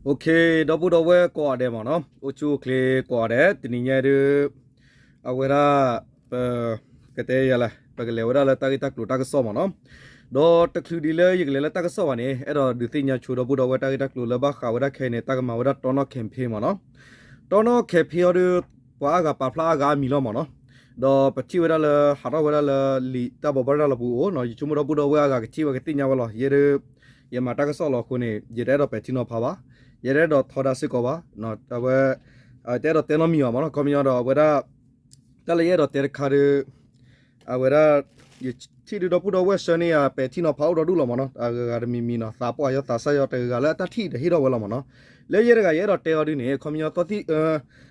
Okay, ဒီပုၢ်ဒီဝဲၢ်ကိးဂၤဒဲးမ့ၢ်နီၤ, အိၣ်ဆူၣ်အိၣ်ချ့ကိးဂၤဒဲး, တနံၤညါဒုး အဝဲဒၣ် ပ ကတဲယၤလဲၣ်, ပကလဲၤဝဲဒၣ်လၢတၢ်ဂ့ၢ်တၢ်ကျိၤတၢ်ကစီၣ်မ့ၢ်နီၤ. ဒီးတချုးဒံးလၢယကလဲၤလၢတၢ်ကစီၣ်ဘၣ်န့ၣ် အဲၣ်ဒိးဒုးသ့ၣ်ညါဆိဒီပုၢ်ဒီဝဲၢ်တၢ်ဂ့ၢ်တၢ်ကျိၤလၢဘၣ်ဃးဝဲဒၣ်ခဲအံၤန့ၣ် တၢ်ကမၤဝဲဒၣ်တီနီၣ် campaign မ့ၢ်နီၤ. တီနီၣ် campaign အီၤဒုး ပှၤအါဂၤပာ်ဖျါအါဂၤအါမံၤလီၤမ့ၢ်နီၤ. ဒီးပထံၣ်ဝဲဒၣ်လၢ ဟးထီၣ်ဝဲဒၣ်လၢလံာ်တၢ်ဘိးဘၣ်ရၤလီၤပူၤအိၣ်နီၤ, ယဆိကမိၣ်ဒီပုၢ်ဒီဝဲၢ်အါဂၤကထံၣ်ဝဲကသ့ၣ်ညါဝဲလီၤ. ယဲဒုး ယမၤတၢ်ကစီၣ်လီၤအဃိန့ၣ် ယတအဲၣ်ဒိးပဲာ်ထံနီၤဖးဘၣ်, ယတအဲၣ်ဒိးထီဒါစ့ၢ်ကီးဘၣ်, အဝဲ တအဲၣ်ဒိးတဲနီတမံၤဘၣ်မ့ၢ်နီၤ. ခီပညီဒီးအဝဲဒၣ် တၢ်လၢယအဲၣ်ဒိးတဲတခါဒီး အဝဲဒၣ် ယထံၣ်ဒုးဒီပုၢ်ဒီဝဲၢ်ဆှၢန့ၢ်ယၤ ပဲာ်ထံနီၤဖးအိၣ်ဒီဒူၣ်လီၤမ့ၢ်နီၤ, အဂၤဂၤတမံၤမံၤနီၤ, သးပှၢ်ယီၤသးစၢ်ယီၤတဂၤဂၤလၢအတၢ်ထံၣ်ဒီးဟ့ၣ်ထီၣ်ဝဲလီၤမ့ၢ်နီၤ. လၢယဲတဂၤယအဲၣ်ဒိးတဲအီၤဒုးန့ၣ် ခီပညီ သီ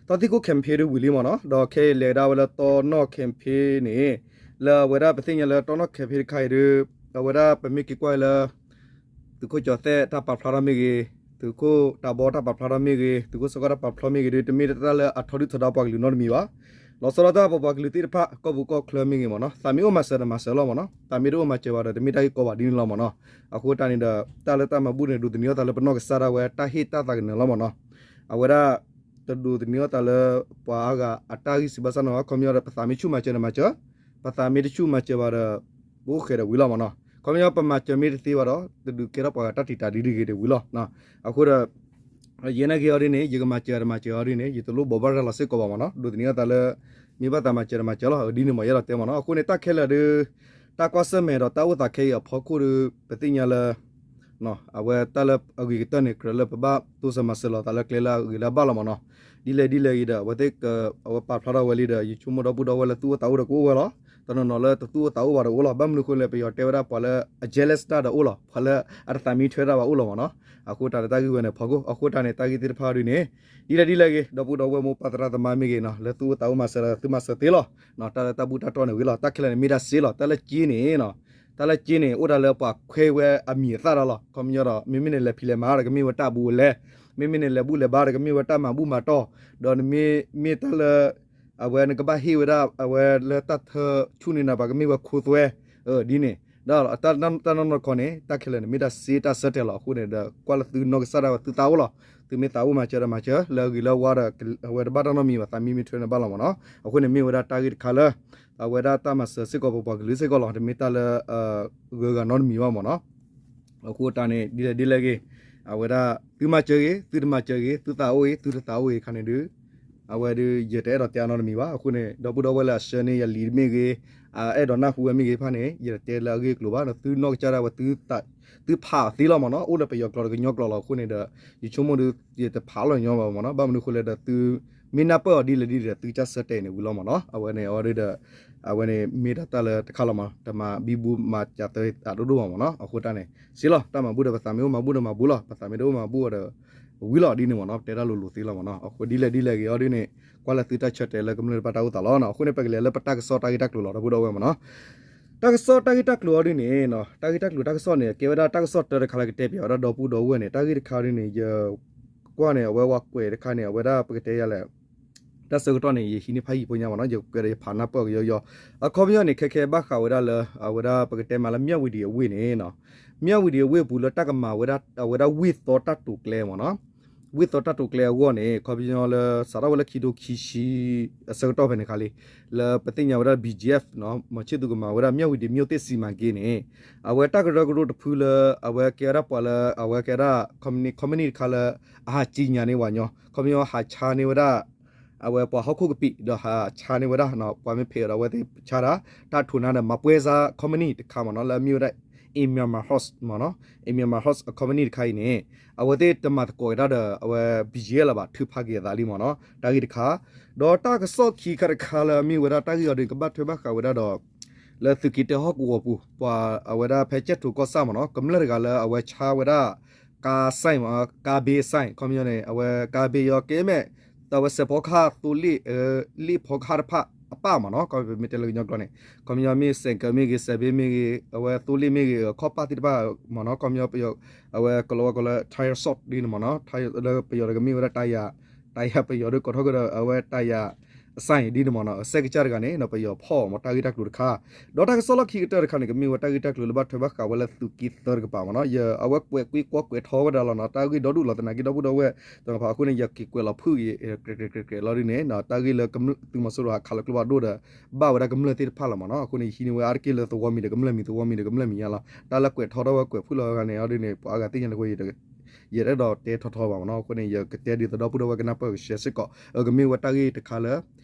သံခိၣ် campaign ဒုးဝံၤလံမ့ၢ်နီၤ, ဒီးခဲအံၤလဲၤကဒါဝဲလၢတီနီၣ် campaign န့ၣ် လၢအဝဲဒၣ်ပသ့ၣ်ညါလၢတီနီၣ် campaign တခါအံၤဒုး အဝဲဒၣ်ပမ့ၢ်က့ၤကွၢ်လၢ သုးခိၣ်ကၠီၤသဲၣ်တၢ်ပာ်ဖျါထီၣ်မ့ၢ်ဂ့ၤ, သုးခိၣ်တၢ်ဘီတၢ်ပာ်ဖျါထီၣ်မ့ၢ်ဂ့ၤ, သုးခိၣ်စီၤကီၢ်တၢ်ပာ်ဖျါမ့ၢ်ဂ့ၤဒုး တမ့ၢ်တၢ်လၢအထီဒုၣ်ထီဒါပှၤကလုာ်နီတမံၤဘၣ်. လီၤဆီဒၣ်တၢ်ပပှၤကလုာ်သ့ၣ်တဖၣ် ကီၢ်ပူၤကီၢ်ချၢမ့ၢ်ဂ့ၤမ့ၢ်နီၤ, သးမ့ၢ်အိၣ်မၤစၢၤဒီးမၤစၢၤလီၤမ့ၢ်နီၤ, သးမ့ၢ်တအိၣ်မၤစၢၤဘၣ်ဒီး တမ့ၢ်တၢ်ဂ့ၢ်ကီဘၣ်ဒ်န့ၣ်လီၤမ့ၢ်နီၤ. အဃိတၢ်န့ၣ်ဒီး တၢ်လၢတၢ်မၤဘူၣ်န့ၣ် ဒိးသန့ၤအသးလၢပနီၢ်ကစၢ်ဒၣ်ဝဲတၢ်ဟ့ၣ်တၢ်သးကနၢၤလီၤမ့ၢ်နီၤ. အဝဲဒၣ် တဒိးသန့ၤအသးလၢ ပှၤအါဂၤအတၢ်ဂံၢ်စံးဘၣ်ဆၣ်နီၤ, ခီပညီဒီး ပသးမ့ၢ်ဆူၣ်မၤစၢၤဒီးမၤစၢၤ, ပသးမ့ၢ်တဆူၣ်မၤစၢၤဘၣ်ဒီး ပအိၣ်ဃဲးဒီးဝံၤလီၤမ့ၢ်နီၤ. ခီပညီပမၤစၢၤမ့ၢ်တသ့ဘၣ်ဒီး တဒုးကဲထီၣ်ပှၤဂၤတၢ်တံာ်တာ်ဒ်တဂ့ၤဒီးဝံၤလီၤ. အဃိဒီး ယဲနာ်က့ၤအီၤဒ်န့ၣ် ယကမၤစၢၤတမၤစၢၤအီၤဒ်န့ၣ် ယတလိၣ်ဘိးဘၣ်ရၤလီၤစ့ၢ်ကီးဘၣ်မ့ၢ်နီၤ, ဒိးသန့ၤအသးလၢ မ့ၢ်ဘၣ်သးမၤစၢၤတမၤစၢၤလီၤ, ဒ်န့ၣ်မ့ၢ်ယအဲၣ်ဒိးတဲမ့ၢ်နီၤ. အဃိန့ၣ် တၢ်ခဲလၢာ်ဒီး တၢ်ကွၢ်ဆၢၣ်မဲာ်ဒီးတၢ်အိၣ်သးခဲအံၤအဖီခိၣ်ဒီး ပသ့ၣ်ညါလၢ အဝဲတၢ်လၢအဂ့ၤကတၢၢ်န့ၣ် ကြၢးလၢပဘၣ်တိစၢၤမၤစၢၤလီၤသးလၢကျဲလၢအဂ့ၤလၢအဘၣ်လီၤမ့ၢ်နီၤ. ဒ်လဲၣ်ဒ်လဲၣ်ဂ့ၤဒီး အဝဲသ့ၣ် အဝဲပာ်ဖျါထီၣ်ဝဲလံဒီး ယဆိကမိၣ်ဒီပုၢ်ဒီဝဲၢ်လၢသူၣ်အိၣ်သးအိၣ်ဒီးကအိၣ်ဝဲလီၤ. တနီၤနီၤလၢတသူၣ်အိၣ်သးအိၣ်ဘၣ်ဒီးအိၣ်လီၤ. ဘၣ်မနုၤအဃိလဲၣ် ပယီၤတဲဝဲဒၣ်ပှၤလၢအ jealous တၢ်ဒီးအိၣ်လီၤ, ပှၤလၢအတသးမံထွဲတၢ်ဘၣ်အိၣ်လီၤမ့ၢ်နီၤ. အဃိတၢ်လၢတၢ်ဂ့ၢ်ဝဲန့ၣ်ဖီခိၣ် အဃိတၢ်န့ၣ် တၢ်ဂ့ၢ်သ့ၣ်တဖၣ်ဒ်န့ၣ် ဒ်လဲၣ်ဒ်လဲၣ်ဂ့ၤ ဒီပုၢ်ဒီဝဲၢ်မိၢ်ပၢ်သရၣ်သမါမ့ၢ်ဂ့ၤနီၤ လၢသူၣ်အိၣ်သးအိၣ်မၤစၢၤဒီးသုမၤစၢၤသ့လီၤ. တၢ်လၢတၢ်ဘူၣ်တၢ်တီၢ်န့ၣ်ဝံၤလီၤ. တၢ်ခဲလၢာ်န့ၣ်မ့ၢ်ဒၣ်စ့လီၤ. တၢ်လၢစ့န့ၣ် တၢ်လၢစ့န့ၣ် အိၣ်ဒၣ်လၢပှၤခွဲးဝဲအမံၤအသၣ်ဒီးလီၤ. ခီပညီဒီး မ့မ့ၢ်န့ၣ်လဲၤဖံးလဲၤမၤဒီးကမ့ၢ်ဝဲတၢ်ဘူးအလဲ, မ့မ့ၢ်န့ၣ်လဲၤဘူၣ်လဲၤဘါဒီးကမ့ၢ်ဝဲတၢ်မၤဘူၣ်မၤတီၢ်, ဒီးနမ့ၢ်မ့ၢ်တၢ်လၢ အဝဲနကဘၣ်ဟ့ၣ်ဝဲဒၣ် အဝဲလၢတၢ်ထၢဆူၣ်န့ၢ်နၤပှၤကမ့ၢ်ဝဲခိသွဲ ဒ်န့ၣ် ဒီးတၢ်နီၢ်နီၢ်တခီန့ၣ် တၢ်ခဲလၢာ်န့ၣ် မ့ၢ်ဒၣ်စ့တၢ်ဆၢတဲာ်လီၤ. အဃိန့ၣ်ဒီး ကွၢ်လၢသုနီၢ်ကစၢ်ဒၣ်ဝဲသုသးအိၣ်လီၤ. သုမ့ၢ်သးအိၣ်မၤစၢၤဒီးမၤစၢၤ လၢအဂ့ၤလၢအဝါဒီး အဝဲတဘၣ်တၢ်နီတမံၤဘၣ် သးမံမ့ၢ်ထွဲန့ၣ်ဘၣ်လီၤမ့ၢ်နီၤ. အဃိန့ၣ်မ့ၢ်ဝဲဒၣ်တၢ်ဂ့ၢ်တခါလၢ အဝဲဒၣ်တၢ်မၤစၢၤစ့ၢ်ကီးပပှၤကလုာ်စ့ၢ်ကီးလီၤ. တမ့ၢ်တၢ်လၢ ဂၢၤဂၤနီတမံၤဘၣ်မ့ၢ်နီၤ. အဃိတၢ်န့ၣ် ဒ်လဲၣ်ဒ်လဲၣ်ဂ့ၤ အဝဲဒၣ် သုမၤစၢၤဂ့ၤ သုတမၤစၢၤဂ့ၤ သုသးအိၣ်ဂ့ၤ သုတသးအိၣ်ဂ့ၤအခါန့ၣ်ဒုး အဝဲဒုးယတအဲၣ်ဒိးတဲအါနီတမံၤဘၣ်. အဃိန့ၣ် ဒီပုၢ်ဒီဝဲၢ်လၢအဆှၢန့ၢ်ယၤလံာ်မ့ၢ်ဂ့ၤ အအဲၣ်ဒိးနၢ်ဟူဝဲမ့ၢ်ဂ့ၤတဖၣ်န့ၣ် ယတတဲလၢအဂ့ၢ်အကျိၤဘၣ်. သုနီၢ်ကစၢ်ဒၣ်ဝဲ သုဖးအီၤသ့လီၤမ့ၢ်နီၤ. အိၣ်လၢပယီၤကျိာ်ဒီးကညီကျိာ်လီၤ. အဃိန့ၣ်ဒီး ယဆိကမိၣ်ဒုး ယတဖးလီၤညီဘၣ်မ့ၢ်နီၤ. ဘၣ်မနုၤအဃိလဲၣ်ဒီး သုမ့ၢ်နၢ်ပၢၢ်အီၤဒ်လဲၣ်ဒ်လဲၣ်ဒီး သုကစၢ်ဆၢတဲာ်န့ၣ်ဝံၤလီၤမ့ၢ်နီၤ. အဝဲန့ၣ်အဝဲဒုးဒီး အဝဲန့ၣ်မ့ၢ်ဒၣ်တၢ်လၢတခါလီၤမ့ၢ်နီၤ. တမၤဘံဘူမၤစၢၤသၢအဒိၣ်ဒိၣ်ဘၣ်မ့ၢ်နီၤ. အဃိတၢ်န့ၣ် စ့လီၤ တၢ်မၤဘူၣ်ဒီး ပသးမ့ၢ်အိၣ်မၤဘူၣ်ဒီးမၤဘူၣ်လီၤ. ပသးမ့ၢ်တအိၣ်မၤဘူၣ်ဒီး ဝံၤလီၤဒ်န့ၣ်မ့ၢ်နီၤ. ပတဲတၢ်လိၤလိၤသ့လီၤမ့ၢ်နီၤ. အဃိဒ်လဲၣ်ဒ်လဲၣ်ဂ့ၤအီၤဒ်န့ၣ် ကွၢ်လၢသုတၢ်ဆၢတဲာ်လၢကမျၢၢ်တဖၣ်တၢ်အိၣ်သးလီၤနီၤ. အဃိန့ၣ် ပကလဲၤလၢပတၢ်ကစီၣ်တၢ်ဂ့ၢ်တၢ်ကျိၤလီၤ ဒီပုၢ်ဒီဝဲၢ်မ့ၢ်နီၤ. တၢ်ကစီၣ်တၢ်ဂ့ၢ်တၢ်ကျိၤအီၤဒ်န့ၣ် တၢ်ဂ့ၢ်တၢ်ကျိၤတၢ်ကစီၣ်န့ၣ် ကဲဝဲဒၣ်တၢ်ကစီၣ်တၢတခါလၢကတဲပၠးဝဲဒၣ်ဒီပုၢ်ဒီဝဲၢ်န့ၣ် တၢ်ဂ့ၢ်တခါဒ်န့ၣ် ယကွၢ်န့ၣ် အဝဲဝဲကွဲးတခါန့ၣ် အဝဲဒၣ်ပကတဲယၤလဲၣ် တၢ်ဆၢကတီၢ်န့ၣ် ယဟံးန့ၢ်ဖးယံာ်ဖိညါမ့ၢ်နီၤ. ယကဲဒီးယဖးနၢ်ပၢၢ်ကယီယီ အခီပညီန့ၣ် ခဲခဲဘၣ်ဃးဝဲဒၣ်လၢ အဝဲဒၣ်ပကတဲမးလၢ မြဝတီအဝ့ၢ်န့ၣ်နီၤ. မြဝတီအဝ့ၢ်အပူၤလၢတၢ်ကမၤဝဲဒၣ် အဝဲဒၣ်ဝ့ၢ်သီတၢ်တိာ်ကျဲမ့ၢ်နီၤ. ဝ့ၢ်သီတၢ်တိာ်ကျဲအဂီၢ်န့ၣ် ခီပညီလၢ စးထီၣ်ဝဲလၢခံထိခံဆံ အဆၢကတီၢ်ဖဲန့ၣ်ခါလံ လၢပသ့ၣ်ညါဝဲဒၣ် ဘီၣ်ကၠံၣ်အ့ၣ်ဖ် မီၤဆံၣ်သူကမၤဝဲဒၣ် မြဝတီမြို့သစ်စီမံကိန်းန့ၣ် အဝဲတၢ်ကရၢကရိတဖုလၢ အဝဲကဲဝဲဒၣ်ပှၤလၢ အဝဲကဲဝဲဒၣ် company company တခါလၢ အဟးစံၣ်ညါန့ၢ်ဝဲညီ ခီပညီဟးဆါန့ၢ်ဝဲဒၣ် အဝဲပှၤဟီၣ်ခိၣ်ကပံာ် ဒီးဟးဆါန့ၢ်ဝဲဒၣ် ပှၤမ့ၢ်ဖံးအီၤဒီး အဝဲသ့ၣ်ဆါတၢ် တၢ်ထိးနါဒီး မၤပှဲၤစါ company တခါမ့ၢ်နီၤ လၢအမ့ၢ်ဝဲဒၣ် Myanmar House မ့ၢ်နီၤ Myanmar House company တခါအံၤန့ၣ် အဝဲသ့ၣ်တမၤသကိးဝဲဒၣ်ဒီး အဝဲ ဘီၣ်ကၠံၣ်အ့ၣ်ဖ် လၢၤဘၣ် ထုးဖးက့ၤအသးလံမ့ၢ်နီၤ တၢ်ဂ့ၢ်တခါ ဒီးတၢ်ကစီၣ်ခံခါတခါလၢအမ့ၢ်ဝဲဒၣ်တၢ်ဂ့ၢ်အီၤဒ်ကဘၣ်ထွဲဘၣ်ဃးဝဲဒၣ်ဒီး လၢသုးက့တၢဟီၣ်ကဝီၤပူၤ ပှၤအဝဲဒၣ်ဖဲကၠဲၣ်ထိးကီၢ်ဆၣ်မ့ၢ်နီၤ ကမျၢၢ်တဂၤလၢအဝဲဆါဝဲဒၣ် ကါ sign မ့ၢ် ကါဘ့ sign ခီပညီန့ၣ် အဝဲကါဘ့ယီၤကဲမဲာ် တၢ်ဝဲစဲးဖီကဟၣ်သိလ့ၣ် လ့ၣ်ဖီကဟၣ်တဖၣ်အပၢ်မ့ၢ်နီၤ ခီပညီပမ့ၢ်တဲလၢကညီကျိာ်န့ၣ် ခီပညီမ့ၢ်စဲးကၢးမ့ၢ်ဂ့ၤ စဲးဘ့မ့ၢ်ဂ့ၤ အဝဲသိလ့ၣ်မ့ၢ်ဂ့ၤ အခီၣ်ပၢ်သ့ၣ်တဖၣ်မ့ၢ်နီၤ ခီပညီ အဝဲကလီဝဲကီးလၢ tire shop ဒ်န့ၣ်မ့ၢ်နီၤ လၢပယီၤတဂၤမ့ၢ်ဝဲဒၣ် tire ပယီၤဒ်ကိးထီၣ်ကဒီး အဝဲ tire အစၣ်အံၤဒ်န့ၣ်မ့ၢ်နီၤ အစဲကစၢ်တဂၤန့ၣ် ပယီၤဖီၣ်အီၤမ့ၢ်တၢ်ဂ့ၢ်တၢ်ကျိၤတခါ, ဒီးတၢ်ကစီၣ်လီၢ်ခံကတၢၢ်တခါန့ၣ် ကမ့ၢ်ဝဲတၢ်ဂ့ၢ်တၢ်ကျိၤလၢဘၣ်ထွဲဘၣ်ဃးဝဲလၢသုးက့သၢတကပၤမ့ၢ်နီၤ ယအဝဲကွဲးကွံာ်ကွီၢ်ကွဲးထီဝဲဒၣ်လီၤနီၤ တၢ်ဂ့ၢ်ဒီဒူၣ်လီၤသနာ်က့ဒီပုၢ်ဒီဝဲၢ်တကပၤအဃိန့ၣ် ယက့ၤကွဲးလီၤဖုၣ်ဂ့ၤ ကြဲးကြဲးကြဲးလီၤဒ်န့ၣ် တၢ်ဂ့ၢ်လၢသုးမီၤစိရိၤဟးခးလၢကျိဖးဒိၣ်ဒီး ဘၣ်ဝဲဒၣ်ကမျၢၢ်သ့ၣ်တဖၣ်လီၤမ့ၢ်နီၤ အဃိန့ၣ် ယဟံးန့ၢ်ဝဲအါတက့ၢ်လၢသဝီမံၤဒီးကမျၢၢ်မံၤညါလီၤ တၢ်လၢကွဲးထီထီၣ်ဝဲကွဲးဖုၣ်လီၤဂၤန့ၣ်အီၤဒ်န့ၣ် ပှၤအါဂၤသ့ၣ်ညါန့ၣ်အဃိ ယတအဲၣ်ဒိးတဲထီထီဘၣ်မ့ၢ်နီၤ အဃိန့ၣ် ယကတဲဒ်သိးဒီပုၢ်ဒီဝဲၢ်ကနၢ်ပၢၢ်ကဆှဲစ့ၢ်ကီး ကမ့ၢ်ဝဲတၢ်ဂ့ၢ်တခါလၢ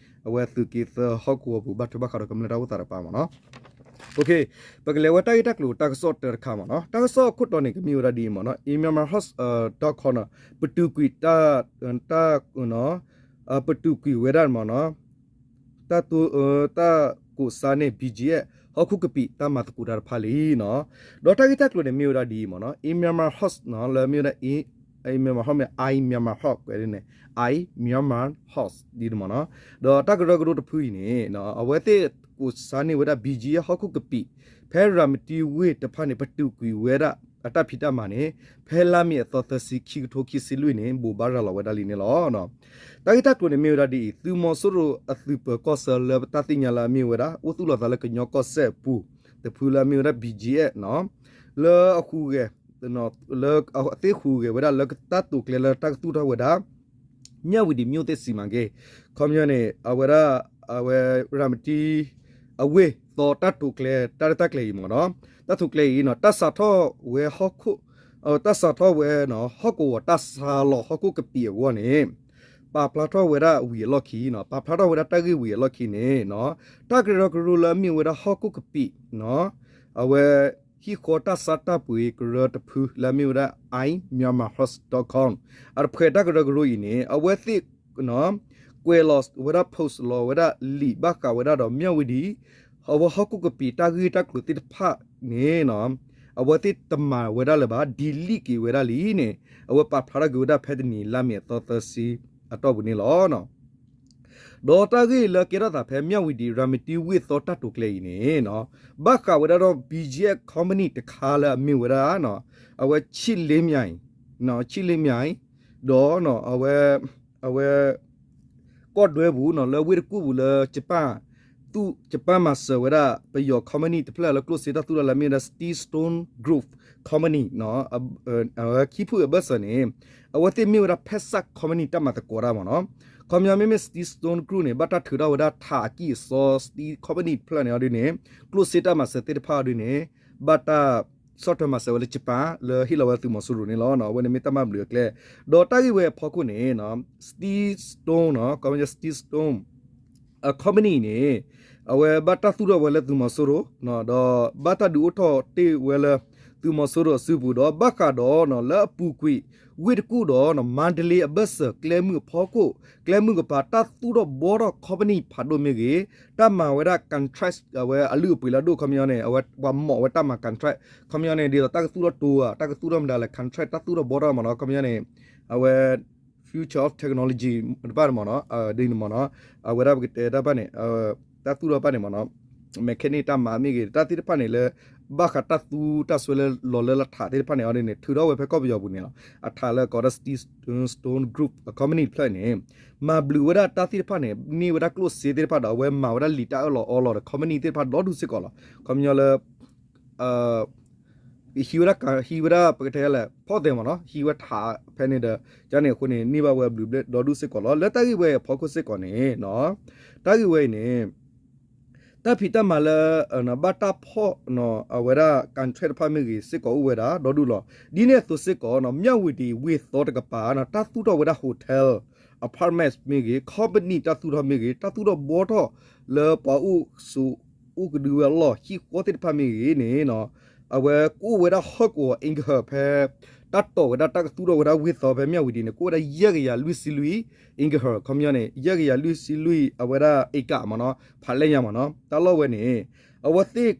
အဝဲသုးက့သၢဟီၣ်ကဝီၤပူၤ ဘၣ်ထွဲဘၣ်ဃးဒီးကမျၢၢ်တၢ်အိၣ်သးတကပၤမ့ၢ်နီၤ ပကလဲၤဝဲတၢ်ဂ့ၢ်တၢ်ကျိၤတၢ်ကစီၣ်တၢတခါမ့ၢ်နီၤ တၢ်ကစီၣ်အခိၣ်တီန့ၣ် ကမ့ၢ်ဝဲဒၣ်ဒ်အံၤမ့ၢ်နီၤ အံၤမံၤမၤဟီၣ် တီခီနီၤ ပတုာ်ကွံာ်တၢ် တၢ် ပတုာ်ကွံာ်ဝဲဒၣ်မ့ၢ်နီၤ တၢ် တၢ်ကိးစါန့ၣ် ဘံၣ်ကၠံအ့ၣ် ဟီၣ်ခိၣ်ကပံာ်တၢ်မၤသကိးတၢ်တဖၣ်လံနီၤ ဒီးတၢ်ဂ့ၢ်တၢ်ကျိၤန့ၣ်မ့ၢ်ဝဲဒၣ်ဒ်အံၤမ့ၢ်နီၤ အံၤမံၤမၤဟီၣ် လၢမ့ၢ်ဝဲဒၣ် အံၤမံၤမၤဟီၣ်မ့ၢ် အံၤမံၤမၤဟီၣ် ကွဲးန့ၣ် အံၤမံၤမၤဟီၣ် ဒ်န့ၣ်မ့ၢ်နီၤ ဒီးတၢ်ကရၢကရိတဖုအံၤန့ၣ် အဝဲသ့ၣ်ကိးစါန့ၢ်ဝဲဒၣ် ဘံၣ်ကၠံအ့ၣ် ဟီၣ်ခိၣ်ကပံာ် ဖဲရၤမတံဝ့ၢ်တဖၣ်န့ၣ် ပတုာ်ကွံာ်ဝဲဒၣ်အတၢ်ဖံးတၢ်မၤန့ၣ် ဖဲလါမ့ၤအသီသၢဆံ ခံကထိခံဆံလွံၢ်န့ၣ် ဘိးဘၣ်ရၤလီၤဝဲဒၣ်လံန့ၣ်လီၤ. တၢ်ဂ့ၢ်တၢ်ကျိၤန့ၣ်မ့ၢ်ဝဲဒၣ်ဒ်အံၤ, သုးမီၤစိရိၤအသုးပၢၤကီၢ်ဆၢလၢပတၢ်သ့ၣ်ညါလၢအမ့ၢ်ဝဲဒၣ် အိၣ်သူၣ်လီၤသးလၢကညီကီၢ်စဲၣ်အပူၤ တဖုလၢအမ့ၢ်ဝဲဒၣ် ဘံၣ်ကၠံအ့ၣ် လၢအဟူးဂဲၤ လၢအသ့ၣ်ဟူးဂဲၤဝဲဒၣ်လၢတၢ်တိာ်ကျဲၤလၢတၢ်ကသူၣ်ထီၣ်ဝဲဒၣ် မြဝတီမြို့သစ်စီမံကိန်း ခီပညီန့ၣ် အဝဲဒၣ် အဝဲ ရၤမတံ အဝ့ၢ်သီတၢ်တိာ်ကျဲၤ တၢ်ရဲၣ်တၢ်ကျဲၤအံၤမ့ၢ်နီၤ, တၢ်တိာ်ကျဲၤအံၤနီၤ တၢ်စးထီၣ်ဝဲဟီၣ်ခိၣ် တၢ်စးထီၣ်ဝဲနီၤ ဟီၣ်ကဝီၤတၢ်ဆါလီၤဟီၣ်ခိၣ်ကပံာ်အဂီၢ်န့ၣ် ပာ်ဖျါထီၣ်ဝဲဒၣ်ဝံၤအလီၢ်ခံနီၤ, ပာ်ဖျါထီၣ်ဝဲဒၣ်တၢ်ဂ့ၢ်ဝံၤအလီၢ်ခံန့ၣ်နီၤ တၢ်ကရၢကရိလၢအမ့ၢ်ဝဲဒၣ်ဟီၣ်ခိၣ်ကပံာ်နီၤ အဝဲ ဟံၣ်ဃီတၢ်ဆါတၢ်ပှ့ၤကရၢတဖုလၢအမ့ၢ်ဝဲဒၣ် I Myanmar Host dot com အတဖှဲးတၢ်ကရၢကရိအံၤန့ၣ် အဝဲသ့ၣ် ကွဲးလီၤဝဲဒၣ် post လီၤဝဲဒၣ်လံာ်ဘၣ်ဃးဝဲဒၣ်ဒီး မြဝတီ အဝဲဟီၣ်ခိၣ်ကပံာ်တၢ်ဂ့ၢ်တၢ်ကျိၤသ့ၣ်တဖၣ်န့ၣ်နီၤ အဝဲသ့ၣ်တမၤဝဲဒၣ်လၢၤဘၣ် delete က့ၤဝဲဒၣ်လံန့ၣ် အဝဲပာ်ဖျါထီၣ်က့ၤဝဲဒၣ်ဖဲတနံၤလါမ့ၤအသီသၢဆံအတီၢ်ပူၤန့ၣ်လီၤ. ဒီးတၢ်ဂ့ၢ်လၢကဲထီၣ်သးဖဲ မြဝတီ ရၤမတံဝ့ၢ်သီတၢ်တိာ်ကျဲၤအံၤန့ၣ်နီၤ ဘၣ်ဃးဝဲဒၣ်ဒီး BGF company တခါလၢအမ့ၢ်ဝဲဒၣ် အဝဲ ချစ်လင်းမြတ် ချစ်လင်းမြတ် ဒီး အဝဲ အဝဲ ကီၢ်ဒွဲပူၤနီၤ လၢဝ့ၢ်တကူၣ်ပူၤလၢ Japan သူ Japan မၤစၢၤဝဲဒၣ် ပယီၤ company တဖျၢၣ်လၢကျိၣ်စ့တၢ်သူၣ်ထီၣ်လၢအမ့ၢ်ဝဲဒၣ် Steel Stone Group Company နီၤ ခံဖုအဘၢၣ်စၢၤန့ၣ် အဝဲသ့ၣ်မ့ၢ်ဝဲဒၣ် ဖက်စပ် company တၢ်မၤသကိးတၢ်မ့ၢ်နီၤ, ခီပညီမ့မ့ၢ် Steel Stone Group န့ၣ် ဘၣ်တၢ်ထုးထီၣ်ဝဲဒၣ်ထးအကံၢ်အစီ Steel company တဖျၢၣ်န့ၣ်အီၤဒ်န့ၣ် ကျိၣ်စ့တၢ်မၤစၢၤသ့ၣ်တဖၣ်အီၤဒ်န့ၣ် ဘၣ်တၢ်ဆီၣ်ထွဲမၤစၢၤဝဲလၢ Japan လၢဟ့ၣ်လီၤဝဲသုးမီၤစိရိၤန့ၣ်လီၤ. အဝဲန့ၣ်မ့ၢ်တၢ်မၤဘျုးအကျဲ ဒီးတၢ်ဂ့ၢ်ဝဲအဖီခိၣ်န့ၣ် Steel Stone နီၤ ခီပညီ Steel Stone company န့ၣ် အဝဲဘၣ်တၢ်သူၣ်ထီၣ်ဝဲလၢသုးမီၤစိရိၤ ဒီးဘၣ်တၢ်ဒုးအိၣ်ထီၣ်တ့ၢ်ဝဲလၢ သုးမီၤစိရိၤအစုပူၤဒီး ဘၣ်ဃးဒီးလၢအပူၤကွံာ် ဝ့ၢ်တကူၣ်ဒီး မန္တလေး အဘၢၣ်စၢၤ ကျဲမုၢ်အဖီခိၣ် ကျဲမုၢ်ကပၤ တၢ်သူၣ်ထီၣ်ဘှီထီၣ် company ဖးဒိၣ်မ့ၢ်ဂ့ၤ တၢ်မၤဝဲဒၣ် contract အဝဲအလုၢ်အပှ့ၤလၢအဒိၣ် ခီပညီန့ၣ် အဝဲပှၤမီၣ်ဝဲတၢ်မၤ contract ခီပညီန့ၣ် ဒ်သိးတၢ်ကသူၣ်ထီၣ်တိၤဧါ တၢ်ကသူၣ်ထီၣ်မတၤလဲၣ် contract တၢ်သူၣ်ထီၣ်ဘှီထီၣ်မ့ၢ်နီၤ ခီပညီန့ၣ် အဝဲ future of technology တဖၣ်န့ၣ်မ့ၢ်နီၤ ဒ်န့ၣ်မ့ၢ်နီၤ အဝဲဒၣ်ပကတဲတၢ်တဖၣ်န့ၣ် တၢ်သူၣ်ထီၣ်တဖၣ်န့ၣ်မ့ၢ်နီၤ mechanic တၢ်မၤမ့ၢ်ဂ့ၤ တၢ်သ့ၣ်တဖၣ်န့ၣ်လၢ ဘၣ်ဃးတၢ်သူတၢ်စွဲလၢလီၤလၢလၢထးသ့ၣ်တဖၣ်န့ၣ်အီၤဒ်န့ၣ် ထုးထီၣ်ဝဲဖဲကီၢ်ပယီၤပူၤန့ၣ်လီၤ. အထးလၢကိးဒၣ် Steel Stone Group company တဖျၢၣ်န့ၣ် မၤဘျုးဝဲဒၣ်တၢ်သ့ၣ်တဖၣ်န့ၣ် န့ၢ်ဝဲဒၣ်ကျိၣ်စ့သ့ၣ်တဖၣ်ဒီး အဝဲမၤဝဲဒၣ်လံာ်တၢ်အၢၣ်လီၤအီလီၤဒီး company သ့ၣ်တဖၣ်ဒီဒူၣ်စ့ၢ်ကီးလီၤ. ခီပညီလၢ ဟံးဝဲဒၣ် ဟံးဝဲဒၣ် ပကတဲလဲၣ် ဖီၣ်သဲးမ့ၢ်နီၤ ဟံးဝဲထးဖဲန့ၣ်ဒီး ကန့ၣ်အဃိန့ၣ် န့ၢ်ဘၣ်ဝဲဘျုးဘျဲၣ်ဒီဒူၣ်စ့ၢ်ကီးလီၤ. လၢတၢ်ဂ့ၢ်ဝဲအဖီခိၣ်စ့ၢ်ကီးန့ၣ် တၢ်ဂ့ၢ်ဝဲအံၤန့ၣ် တၢ်ဖံးတၢ်မၤလၢ ဘၣ်တၢ်ဖီၣ် အဝဲဒၣ် contract တဖၣ်မ့ၢ်ဂ့ၤစ့ၢ်ကီးအိၣ်ဝဲဒၣ်ဒီဒူၣ်လီၤ. ဒ်န့ၣ်အသိးစ့ၢ်ကီး မြဝတီဝ့ၢ်သီတကပၤ တၢ်သူၣ်ထီၣ်ဝဲဒၣ် hotel apartment မ့ၢ်ဂ့ၤ company တၢ်သူၣ်ထီၣ်မ့ၢ်ဂ့ၤ တၢ်သူၣ်ထီၣ်ဘှီထီၣ်လၢပှၤအိၣ်ဆိး အိၣ်ကဒုဝဲအလီၢ်ဟံၣ်ဃီသ့ၣ်တဖၣ်မ့ၢ်ဂ့ၤန့ၣ် အဝဲကအိၣ်ဝဲဒၣ်ဟီၣ်ကဝီၤ acre ဖဲ တၢ်တီၢ်ဝဲဒၣ်တၢ်ကသူၣ်ထီၣ်ဝဲဒၣ်ဝ့ၢ်သီဖဲ မြဝတီန့ၣ် ကအိၣ်ဝဲဒၣ်ယဲၢ်ကယၤလွံၢ်ဆံလွံၢ် acre ခီပညီန့ၣ် ယဲၢ်ကယၤလွံၢ်ဆံလွံၢ် အဝဲဒၣ် acre မ့ၢ်နီၤ ဖးလဲၢ်ညါမ့ၢ်နီၤ တၢ်လီၢ်ဝဲန့ၣ် အဝဲသ့ၣ်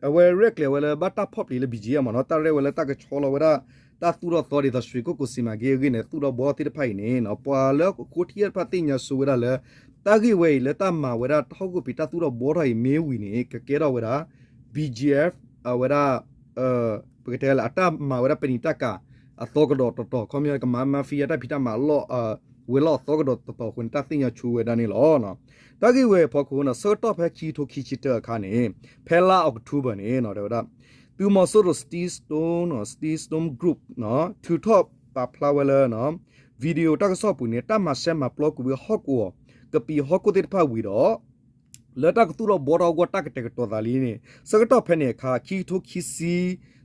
အဝဲရဲၣ်ကျဲၤဝဲလၢဘၣ်တၢ်ဖီၣ်ပျံၤလၢ ဘံၣ်ကၠံအ့ၣ် မ့ၢ်နီၤ တၢ်ရဲၣ်ဝဲလၢတၢ်ကဆီလီၤဝဲဒၣ် တၢ်သူၣ်ထီၣ်သီဒ်သိး ရွှေကုက္ကိုစီမံကိန်း အဂ့ၢ်န့ၣ် သူၣ်ထီၣ်ဘှီထီၣ်သ့ၣ်တဖၣ်အံၤန့ၣ် ပှၤလၢအဃိထံၣ်တဖၣ်သ့ၣ်ညါဆိဝဲဒၣ်လၢ တၢ်ဂ့ၢ်ဝဲအံၤလၢတၢ်မၤဝဲဒၣ်ဟီၣ်ခိၣ်ပံၤတၢ်သူၣ်ထီၣ်ဘှီထီၣ်အံၤမ့ၢ်ဝံၤန့ၣ် ကကဲထီၣ်ဝဲဒၣ် BGF အဝဲဒၣ် ပကတဲလၢအတၢ်မၤဝဲဒၣ်ပနံာ်တၢ်ကၤ အသီကဒီးတီၤတီၤ ခီပညီကမၤ mafia တၢ်ဖံးတၢ်မၤအလီၢ် ဝဲၤလီၢ်အသီကဒီးတတီၤအဃိန့ၣ် တၢ်သ့ၣ်ညါဆိဝဲဒၣ်န့ၣ်လီၤ. တၢ်ဂ့ၢ်ဝဲအဖီခိၣ်န့ၣ် ဆၢကတီၢ်ဖဲခံကထိခံဆံတၢအခါန့ၣ် ဖဲလါအီးကထိဘၢၣ်န့ၣ် တဲဝဲဒၣ် သုးမီၤစိရိၤ Steel Stone, Steel Stone Group ထုးထီၣ်ပာ်ဖျါဝဲလၢ video တၢ်ကစီၣ်ပူၤန့ၣ် တၢ်မၤရှဲမၤပျီကွံာ်ဝဲဟီၣ်ကဝီၤ ကပံာ်ဟီၣ်ခိၣ်သ့ၣ်တဖၣ်ဝံၤဒီး လၢတၢ်ကသူၣ်ထီၣ်ဘှီထီၣ်အဂီၢ် တၢ်ကတဲာ်ကတီၤသးလံန့ၣ် ဆၢကတီၢ်ဖဲန့ၣ်အခါ ခံကထိခံဆံ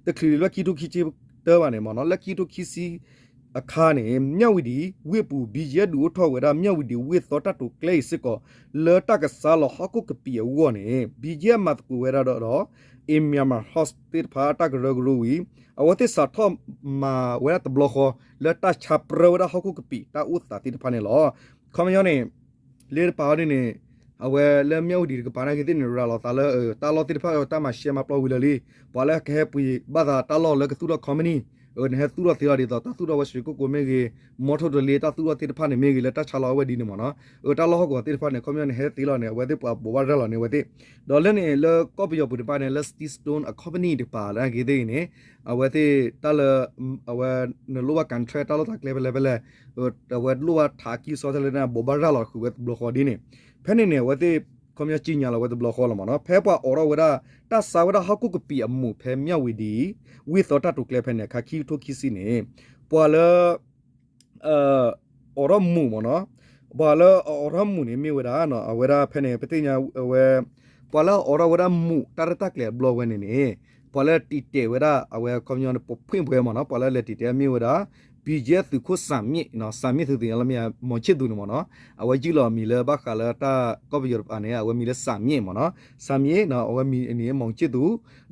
တချုးလၢခံကထိခံဆံတၢဘၣ်န့ၣ်မ့ၢ်နီၤ လၢခံကထိခံဆံအခါန့ၣ် မၠၣ်ဝံၤဒံးဝ့ၢ်ပူၤ ဘံယဲၢ် ဒုးအိၣ်ထီၣ်ဝဲဒၣ် မၠၣ်ဝံၤဒံးဝ့ၢ်သီတၢ်တိာ်ကျဲအံၤစ့ၢ်ကီး လၢတၢ်ကဆါလီၤဟီၣ်ခိၣ်ကပံာ်အဂီၢ်န့ၣ် ဘံယဲၢ် မၤသကိးဝဲဒၣ်ဒီး Air Myanmar House သ့ၣ်တဖၣ်တၢ်ကရၢကရိဝံၤ အဝဲသ့ၣ်စးထီၣ်မၤဝဲဒၣ်တဘျီဃီ လၢတၢ်ဆါပြၢဝဲဒၣ်ဟီၣ်ခိၣ်ကပံာ်တၢ်အိၣ်သးသ့ၣ်တဖၣ်န့ၣ်လီၤ. ခီပညီန့ၣ် လၢတပၤအီၤဒ်န့ၣ် အဝဲလၢမၠၣ်ဝံၤဒံးတကပၤနာ်က့သ့ၣ်န့ၣ် ရၤလီၤသးလၢ တၢ်လီၢ်သ့ၣ်တဖၣ် တၢ်မၤရှဲမၤပျီဝံၤလၢာ်လံ ပှၤလၢကဟဲပှ့ၤဘၣ်သးတၢ်လီၢ်လၢကသူၣ်ထီၣ် company နဟဲသူၣ်ထီၣ်သ့လီၤဒ်သိး တၢ်သူၣ်ထီၣ်ဝဲ ရွှေကုက္ကို မ့ၢ်ဂ့ၤ မီထိၣ်တလ့ တၢ်သူၣ်ထီၣ်သ့ၣ်တဖၣ်န့ၣ်မ့ၢ်ဂ့ၤ လၢတၢ်ဆါလီၤအဝဲဒ်န့ၣ်မ့ၢ်နီၤ တၢ်လီၢ်ဟီၣ်ကဝီၤသ့ၣ်တဖၣ်န့ၣ် ခီပညီနဟဲသ့လီၤန့ၣ် အဝဲသ့ၣ်ပှၤဘိးဘၣ်ရၤလီၤန့ၣ် အဝဲသ့ၣ် ဒီးလၢန့ၣ် လၢကီၢ်ပယီၤပူၤတဖၣ်န့ၣ် လၢ Steel Stone အ company တကပၤနာ်က့သ့ၣ်ဂ့ၤန့ၣ် အဝဲသ့ၣ်တၢ်လၢ အဝဲ နလိၣ်ဘၣ် contract တၢ်လီၢ်တၢ်ကျဲဖဲလဲၣ်ဖဲလဲၣ် အဝဲလိၣ်ဘၣ်ထးကံၢ်စီတၢ်လၢန့ၣ် ဘိးဘၣ်ရၤလီၤဃုာ်ဝဲတဘျီဃီဒ်န့ၣ် ဖဲန့ၣ်န့ၣ် အဝဲသ့ၣ် ခီပညီစံၣ်ညီၣ်လီၤဝဲတဘျီဃီလီၤမ့ၢ်နီၤ ဖဲပှၤအိးထီၣ်ဝဲဒၣ် တၢ်ဆါဝဲဒၣ်ဟီၣ်ခိၣ်ကပံာ်အမူးဖဲမၠၣ်ဝံၤဒံး ဝ့ၢ်သီတၢ်တိာ်ကျဲဖဲန့ၣ် အခါခံကထိခံဆံန့ၣ် ပှၤလၢ အိးထီၣ်မူးမ့ၢ်နီၤ ပှၤလၢအအိးထီၣ်မူးန့ၣ်မ့ၢ်ဝဲဒၣ် အဝဲဒၣ်ဖဲန့ၣ် ပသ့ၣ်ညါဝဲ ပှၤလၢအအိးထီၣ်ဝဲဒၣ်မူးတၢ်ရဲၣ်တၢ်ကျဲၤအဘျီဝဲန့ၣ်န့ၣ် ပှၤလၢတံာ်တဲာ်ဝဲဒၣ် အဝဲခီပညီန့ၣ် ပဖှ့ၣ်ပှဲၤမ့ၢ်နီၤ ပှၤလၢလဲၤတံာ်တဲာ်မ့ၢ်ဝဲဒၣ် ဘံယဲၢ် သုးခိၣ်စၣ်မ့ၣ် စၣ်မ့ၣ်သုသ့ၣ်ညါလၢမ့ၢ် မောင်ချစ်သူန့ၣ်မ့ၢ်နီၤ အဝဲယုၢ်လီၤအမံၤလၢဘၣ်ဃးလၢတၢ်ကီၢ်ပယီၤတပၤန့ၣ် အဝဲမံၤလၢစၣ်မ့ၣ်မ့ၢ်နီၤ စၣ်မ့ၣ် အဝဲမံၤန့ၣ် မောင်ချစ်သူ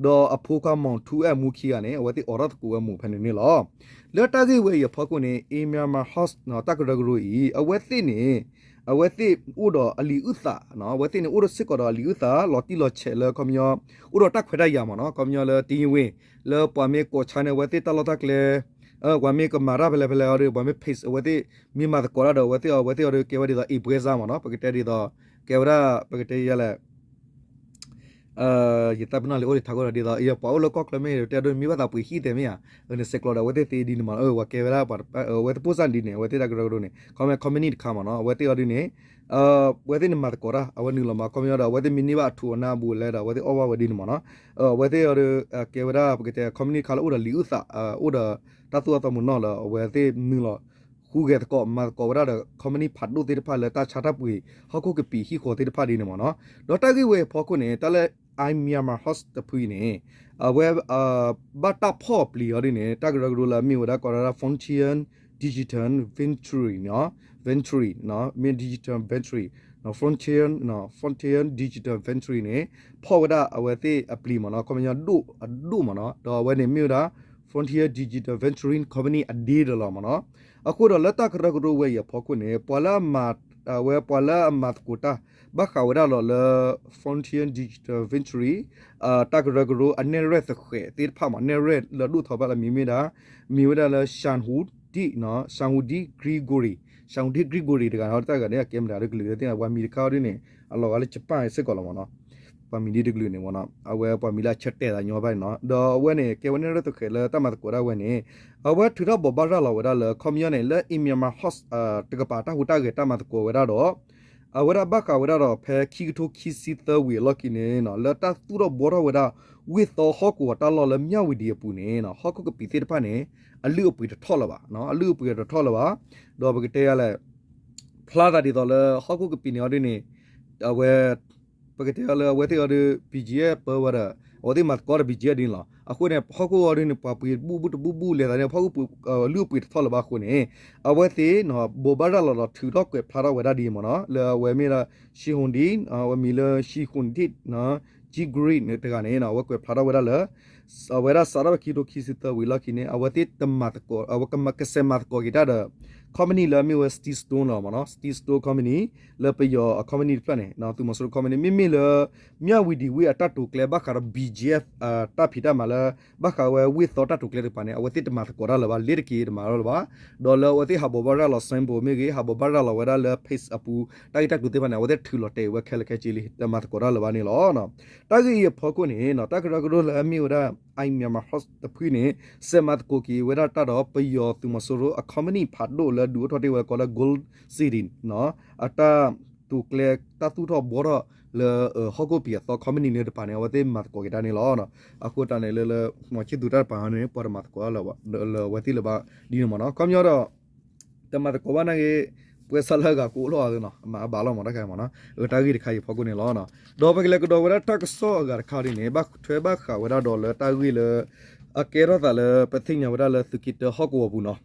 ဒီးအဖိခွါ မောင်ထူးအဲၣ် မူခံဂၤန့ၣ် အဝဲသ့ၣ်အိးထီၣ်သကိးဝဲမူးဖဲန့ၣ်န့ၣ်လီၤ. လၢတၢ်ဂ့ၢ်ဝဲအံၤအဖီခိၣ်န့ၣ် Air Myanmar House တၢ်ကရၢကရိအံၤ အဝဲသ့ၣ်န့ၣ် အဝဲသ့ၣ်အိၣ်ဒီးအလံာ်အုၣ်သး အဝဲသ့ၣ်န့ၣ်အိၣ်ဒီးစ့ၢ်ကီးဒီးအလံာ်အုၣ်သး လီၤတံၢ်လီၤဆဲးလၢခီပညီ အိၣ်ဒီးတၢ်ခွဲးတၢ်ယာ်မ့ၢ်နီၤ ခီပညီလၢ တယံၤဝ့ၤ လၢပှၤမ့ၢ်ကိးဆါန့ၣ် အဝဲသ့ၣ်တၢ်လီၢ်တၢ်ကျဲ ပှၤမ့ၢ်ကမၤတၢ်ဖဲလဲၣ်ဖဲလဲၣ်အီၤဒီး ပှၤမ့ၢ် page အဝဲသ့ၣ် မ့ၢ်မၤသကိးတၢ်ဒီး အဝဲသ့ၣ်အီၤ အဝဲသ့ၣ်အီၤဒီး ကဲဝဲဒ်သိး အ့ၣ်ပှဲစါမ့ၢ်နီၤ ပကတဲဒ်သိး ကဲဝဲဒၣ် ပကတဲယဲလဲၣ် ယသးပ့ၤနီၣ်လံ အိၣ်ဒံးထးခိၣ်ဒီးဒ်သိး ယပှၤအိၣ်လၢကီၢ်ချၢမ့ၢ်ဂ့ၤ တဲဒိးမ့ၢ်ဘၣ်သးပှ့ၤဟံၣ်တဲမ့ၢ်ဧါ နဆဲးကျိးဒီး အဝဲသ့ၣ်သ့ဒ်န့ၣ်မ့ၢ်နီၤ ပှၤကဲဝဲဒၣ် အဝဲသ့ၣ်ပိၢ်စၢ်ဒ်န့ၣ် အဝဲသ့ၣ်တၢ်ကရၢကရိန့ၣ် ခီပညီ company တခါမ့ၢ်နီၤ အဝဲသ့ၣ်အီၤဒ်န့ၣ် အဝဲသ့ၣ်န့ၣ်မၤသကိးတၢ် အဝဲနုာ်လီၤမၤခီပညီဒီး အဝဲသ့ၣ်မ့ၢ်န့ၢ်ဘၣ်အထူးအနၢ်အဘူးလဲဒီး အဝဲသ့ၣ်အီၣ်ဘၣ်ဝဲဒ်န့ၣ်မ့ၢ်နီၤ အဝဲသ့ၣ်အီၤဒီး ကဲဝဲဒၣ် ပကတဲ company တခါလၢအိၣ်ဒီးလံာ်အုၣ်သး အိၣ်ဒီးတၢ်သူၣ်အသီမုၢ်နီၢ်လၢ အဝဲသ့ၣ်နုာ်လီၤ ဟူးဂဲၤသကိး မၤသကိးဝဲဒၣ်ဒီး company ဖးဒိၣ်သ့ၣ်တဖၣ်လၢတၢ်ဆါတၢ်ပှ့ၤ ဟီၣ်ခိၣ်ကပံာ်ဟံၣ်ဃီသ့ၣ်တဖၣ်ဒ်န့ၣ်မ့ၢ်နီၤ ဒီးတၢ်ဂ့ၢ်ဝဲအဖီခိၣ်န့ၣ် တၢ်လၢ Air Myanmar House တဖုအံၤန့ၣ် အဝဲ ဘၣ်တၢ်ဖီၣ်ပျံၤအီၤဒ်န့ၣ် တၢ်ကရၢကရိလၢအမ့ၢ်ဝဲဒၣ်ကိးဒၣ် Frontier Digital Venture နီၤ Venture မ့ၢ် Digital Venture Frontier Frontier Digital Venture န့ၣ် ဖီၣ်ဝဲဒၣ်အဝဲသ့ၣ်အပျံၤမ့ၢ်နီၤ ခီပညီဒိၣ်အဒိၣ်မ့ၢ်နီၤ ဒီးအဝဲန့ၣ်မ့ၢ်ဝဲဒၣ် Frontier Digital Venturing Company အဒ့ဒီးလီၤမ့ၢ်နီၤ အဃိဒီးလၢတၢ်ကရၢကရိဝဲအံၤအဖီခိၣ်န့ၣ် ပှၤလၢအမၤ အဝဲပှၤလၢအမၤသကိးတၢ် ဘၣ်ဃးဝဲဒၣ်လီၤလၢ Frontier Digital Venturing တၢ်ကရၢကရိအနဲၣ်ရွဲၣ်သဃဲးသ့ၣ်တဖၣ်မ့ၢ် နဲၣ်ရွဲၣ်လၢဒိၣ်ထီၣ်ဘၣ်လၢမံၤမ့ၢ်ဒၣ် မံၤဝဲဒၣ်လၢ Shahuti Shahuti Gregory Shahuti Gregory တဂၤနီၤ တၢ်ဂၤန့ၣ် အကဲမတၤတကလုာ်သ့ၣ် ပှၤမံၤတခါအီၤဒ်န့ၣ် အလီၤဂာ်လၢ Japan စ့ၢ်ကီးလီၤမ့ၢ်နီၤ ပှၤမံၤဒ်တကလုာ်န့ၣ်မ့ၢ်နီၤ အဝဲပှၤမံၤလၢအဆၢတဲာ်သးညီဘၣ်န့ၣ်နီၤ ဒီးအဝဲန့ၣ် ကဲဝဲနဲၣ်ရွဲၣ်သဃဲးလၢတၢ်မၤသကိးဒၣ်ဝဲန့ၣ် အဝဲထုးထီၣ်ဘိးဘၣ်ရၤလီၤဝဲဒၣ်လၢ ခီပညီန့ၣ် လၢ Air Myanmar House တကပၤတၢ်ဟူးတၢ်ဂဲၤတၢ်မၤသကိးဝဲဒၣ်ဒီး အဝဲဒၣ်ဘၣ်ဃးဝဲဒၣ်ဒီး ဖဲခံကထိခံဆံသၢဝံၤအလီၢ်ခံန့ၣ်နီၤ လၢတၢ်သူၣ်ထီၣ်ဘှီထီၣ်ဝဲဒၣ် ဝ့ၢ်သီဟီၣ်ကဝီၤတၢ်လီၢ်လၢမၠၣ်ဝံၤဒံးအပူၤန့ၣ်နီၤ ဟီၣ်ခိၣ်ကပံာ်သ့ၣ်တဖၣ်န့ၣ် အလုၢ်အပှ့ၤတထီၣ်လၢၤဘၣ် အလုၢ်အပှ့ၤတထီၣ်လၢၤဘၣ် ဒီးပကတဲယၤလဲၣ် ဖျါသးဒ်သိးလၢဟီၣ်ခိၣ်ကပံာ်န့ၣ်အီၤဒ်န့ၣ် အဝဲ ပကတဲအီၤလၢအဝဲသ့ၣ်အီၤဒ် ဘံၣ်ကၠံၣ်အဲၣ် ပၢဝဲဒီး အဝဲသ့ၣ်မၤသကိးဒီး ဘံၣ်ကၠံၣ်အဲၣ် ဒ်န့ၣ်လီၤ. အဃိန့ၣ် ဟီၣ်ခိၣ်အီၤဒ်န့ၣ် ပှၤပှ့ၤတဘူၣ်ဘူၣ်တဘူၣ်ဘူၣ်လဲၤသးန့ၣ် ဟီၣ်ခိၣ်အလုၢ်အပှ့ၤတထီၣ်လၢၤဘၣ်အဃိန့ၣ် အဝဲသ့ၣ် ဘိးဘၣ်ရၤလီၤဒီးထုးထီၣ်ကွဲးဖျါထီၣ်ဝဲဒၣ်ဒ်အံၤမ့ၢ်နီၤ လၢအဝဲမ့ၢ်ဒၣ် ရှံၣ်ဟူၣ်ဒံၣ် အဝဲမံၤလၢ ရှံၣ်ဟူၣ်ဒံၣ် ကံကရံၣ်တဂၤန့ၣ် အဝဲကွဲးဖျါထီၣ်ဝဲဒၣ်လၢ အဝဲဒၣ်စးထီၣ်ဝဲခံကထိခံဆံသၢဝံၤလီၢ်ခံန့ၣ် အဝဲသ့ၣ်တမၤသကိး အဝဲကစဲးမၤသကိးက့ၤတၢ်ဒီး company လၢအမ့ၢ်ဝဲ Steel Stone လီၤမ့ၢ်နီၤ Steel Stone Company လၢပယီၤအ company တဖျၢၣ်န့ၣ် သုးမီၤစိရိၤ company မ့မ့ၢ်လၢ မၠၣ်ဝံၤဒံးဝ့ၢ်အတၢ်တိာ်ကျဲဘၣ်ဃးဒီး ဘံၣ်ကၠံၣ်အဲၣ် တၢ်ဖံးတၢ်မၤလၢ ဘၣ်ဃးဝဲဝ့ၢ်သီတၢ်တိာ်ကျဲတကပၤန့ၣ် အဝဲသ့ၣ်တမၤသကိးတၢ်လၢၤဘၣ် လ့ၤတက့ၤတမၤလၢၤဘၣ် ဒီးလၢအဝဲသ့ၣ်ဟးဘိးဘၣ်ရၤလီၤ symbol မ့ၢ်ဂ့ၤ ဟးဘိးဘၣ်ရၤလီၤဝဲဒၣ်လၢ page အပူၤ တၢ်ဂ့ၢ်တၢ်ကျိၤသ့ၣ်တဖၣ်န့ၣ် အဝဲသ့ၣ်ထုးလီၤတဲာ်ဝဲခဲလၢာ်ခဲဆ့လံ တမၤသကိးတၢ်လၢၤဘၣ်န့ၣ်လီၤ. တၢ်ဂ့ၢ်အံၤအဖီခိၣ်န့ၣ် တၢ်ကရၢကရိလၢအမ့ၢ်ဝဲဒၣ် Air Myanmar House တဖုန့ၣ် စဲးမၤသကိးက့ၤဝဲဒၣ်တၢ်ဒီးပယီၤသုးမီၤစိရိၤအ company ဖးဒိၣ်လၢ ဒုးအိၣ်ထီၣ်တ့ၢ်ဝဲကိးလၢ Gold City အတၢ်တိာ်ကျဲၤတၢ်သူၣ်ထီၣ်ဘှီထီၣ်လၢ ဟီၣ်ခိၣ်ပံၤအသီ ခီပနံၣ်န့ၣ်တပၤန့ၣ် အဝဲသ့ၣ်မၤသကိးက့ၤတၢ်န့ၣ်လီၤ. အဃိတၢ်န့ၣ်လၢ လၢမီၤဆံၣ်သူၤတၢ်တပၤန့ၣ် ပှၤတမၤသကိးလၢအဝဲသ့ၣ်လၢၤဘၣ်ဒ်န့ၣ်မ့ၢ်နီၤ. ခီပညီဒီး တမၤသကိးဘၣ်နာ်က့ ပှဲၤစးလၢအဂၤကအိၣ်လီၤအသိးနီၤ အမၤအဘၣ်လီၤမ့ၢ်တခါမ့ၢ်နီၤ. အတၢ်ဂ့ၢ်တခါအံၤအဖီခိၣ်န့ၣ်လီၤ. ဒီးပကလဲၤကဒီးဝဲဒၣ်တၢ်ကစီၣ်အဂၤတခါဒ်န့ၣ် ဘၣ်ထွဲဘၣ်ဃးဝဲဒၣ်ဒီးလၢတၢ်ဂ့ၢ်လၢ အကဲထီၣ်သးလၢပသ့ၣ်ညါဝဲဒၣ်လၢသုးက့တၢဟီၣ်ကဝီၤပူၤနီၤ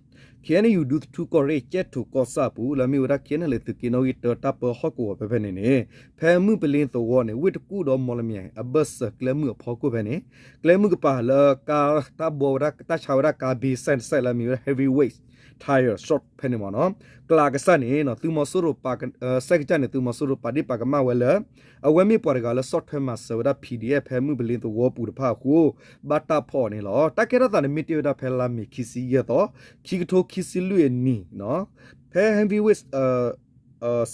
ခ့ၣ်အဲၣ်ယူၣ် ဒူသထူကီၢ်ရ့ၣ် ကၠဲၣ်ထိၣ်ကီၢ်ဆၣ်အပူၤ လၢအမ့ၢ်ဝဲဒၣ် ခ့ၣ်အဲၣ်ယူၣ် သုးက့နီၣ်ဂံၢ်တၢတၢ်ပၢဟီၣ်ကဝီၤဖဲဖဲန့ၣ်န့ၣ် ဖဲမုၢ်ပလ့သဝီန့ၣ် ဝ့ၢ်တကူၣ်ဒီးမီၣ်လမၠဲၤ အဘၢၣ်စၢၤကျဲမုၢ်အဖီခိၣ်ဖဲန့ၣ် ကျဲမုၢ်ကပၤလၢကါတၢ်ဘှီဝဲဒၣ် တၢ်ဆါဝဲဒၣ်ကါဘ့စဲၣ်တစဲၣ်လၢအမ့ၢ်ဝဲဒၣ် heavyweight tire shop ဖဲန့ၣ်မ့ၢ်နီၤ ကျးကစၢ်န့ၣ် သုးမီၤစိရိၤပာ် စဲကစၢ်န့ၣ် သုးမီၤစိရိၤပာ်ဒ့ၣ်ပာ်ကမၣ်ဝဲလၢ အဝဲမ့ၢ်ပှၤတဂၤလၢဆီၣ်ထွဲမၤစၢၤဝဲဒၣ် PDF ဖဲမုၢ်ပလ့သဝီပူၤတဖၣ်အဃိ ဘၣ်တၢ်ဖီၣ်အီၤန့ၣ်လီၤ. တၢ်ကဲထီၣ်သးန့ၣ်မ့ၢ်တ့ၢ်ဝဲဒၣ်ဖဲလါမ့ၤခံဆံယဲၢ်သီ ခံကထိခံဆံလွံၢ်အနံၤ ဖဲ heavyweight အ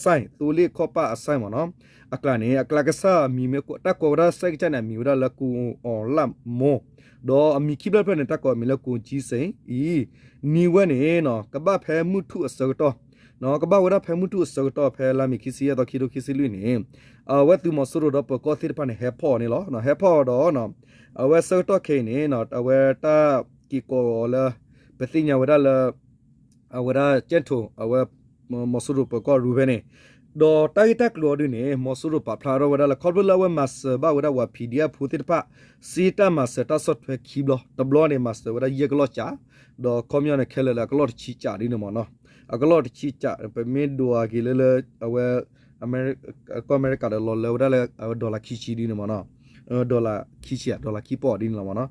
sign သိလ့ၣ်ခီၣ်ပၢ်အ sign မ့ၢ်နီၤ အကျးန့ၣ် အကျးကစၢ်မံၤမ့ၢ်တၢ်ကိးဝဲဒၣ် စဲကစၢ်န့ၣ် အမံၤဝဲဒၣ်လၢ ကိၣ်အီၤလၣ်မိၢ် ဒီးအမံၤခံဖျၢၣ်တဖျၢၣ်န့ၣ် တၢ်ကိးအမံၤလၢ ကိၣ်ကၠံစ့ၣ်အံၤ နံၤဝဲန့ၣ် ကဘၣ်ဖဲမုၢ်ထူၣ်အဆၢကတီၢ် ကဘၣ်ဝဲဒၣ်ဖဲမုၢ်ထူၣ်အဆၢကတီၢ် ဖဲလါမ့ၤခံဆံယဲၢ်သီ ခံကထိခံဆံလွံၢ်န့ၣ် အဝဲသုးမီၤစိရိၤဒီးပၢၤကီၢ်သ့ၣ်တဖၣ်န့ၣ် ဟဲဖီၣ်အီၤန့ၣ်လီၤ. ဟဲဖီၣ်အီၤဒီး အဝဲဆၢကတီၢ်ခဲအံၤန့ၣ် အဝဲတၢ်က့ၤကိးအီၤလၢ ပသ့ၣ်ညါဝဲဒၣ်လၢ အဝဲဒၣ်ကၠဲၣ်ထိၣ် အဝဲ မီၤစိရိၤပၢၤကီၢ်ရူဖဲန့ၣ် ဒီးတၢ်ဂ့ၢ်တၢ်ကျိၤအီၤဒ်န့ၣ် မီၤစိရိၤပာ်ဖျါထီၣ်ဝဲဒၣ်လၢ ခီဖျိလၢအဝဲမၤစၢၤဘၣ်ဝဲဒၣ်ဝဲ PDF ဖိသ့ၣ်တဖၣ် စ့တၢ်မၤစၢၤတၢ်ဆီၣ်ထွဲခံဘျီ တဘျီန့ၣ် မၤစၢၤဝဲဒၣ်ယဲၢ်ကလီၢ်ကၠး ဒီးခီပညီန့ၣ် ခဲလၢာ်လၢအကလီၢ်တဆံကၠးဒ်န့ၣ်မ့ၢ်နီၤ အကလီၢ်တဆံကၠး ပမ့ၢ်ဒိးအက့ၤလၢလၢ အဝဲ ကီၢ်အမဲရကၤဒီးလီၤလၢဝဲဒၣ်လၢ dollar ခံဆံဒ်န့ၣ်မ့ၢ်နီၤ dollar ခံဆံ dollar ခံပီၢ်ဒ်န့ၣ်လီၤမ့ၢ်နီၤ